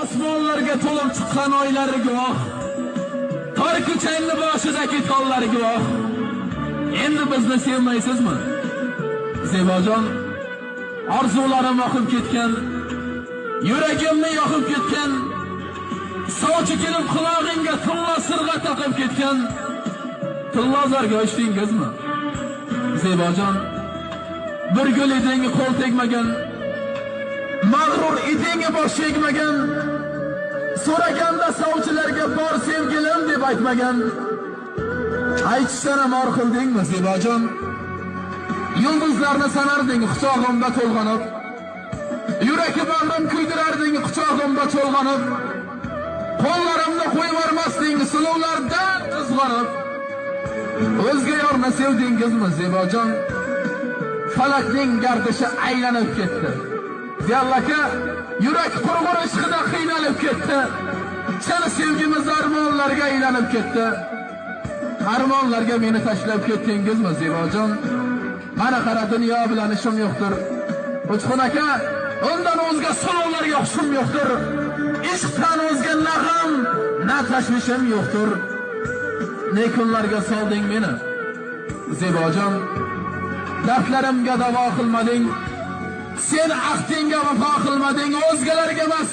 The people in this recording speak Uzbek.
Osmonlarga to'lib chiqqan oylar guvoh. Tor ko'changni boshidagi tollar guvoh. Endi bizni sevmaysizmi? Zebojon, orzularim oqib ketgan, yuragimni yoqib ketgan, sovchi kelib qulog'ingga tillo sirg'a taqib ketgan, tillozorga uchdingizmi? Zebojon, bir gul edingi qo'l tegmagan, mag'rur edingi bosh egmagan, so'raganda sovchilarga bor sevgilim deb aytmagan. Aytishdan ham or qildingmi, Zebojon? Yulduzlarni sanarding quchog'imda to'lg'anib, yuragi bag'rim kuydirarding quchog'imda to'lg'anib, qo'llarimni qo'yvormasding suluvlardan qizg'anib. O'zga yorni sevdingizmi, Zebojon? Falakning gardishi aylanib ketdi. Ziyalla aka, yurak qurg'ur ishqida qiynalib ketdi. Chin sevgimiz armonlarga aylanib ketdi. Armonlarga meni tashlab ketdingizmi, Zebojon? Mana qara, dunyo bilan ishim yo'qdir. Uchqun aka, undan o'zga suluvlarga hushim yo'qdir. Ishqdan o'zga na g'am, na tashvishim yo'qdir. Ne kunlarga solding meni, Zebojon? Dardlarimga davo qilmading. Sen ahdingga vafo qilmading, o'zgalarga emas.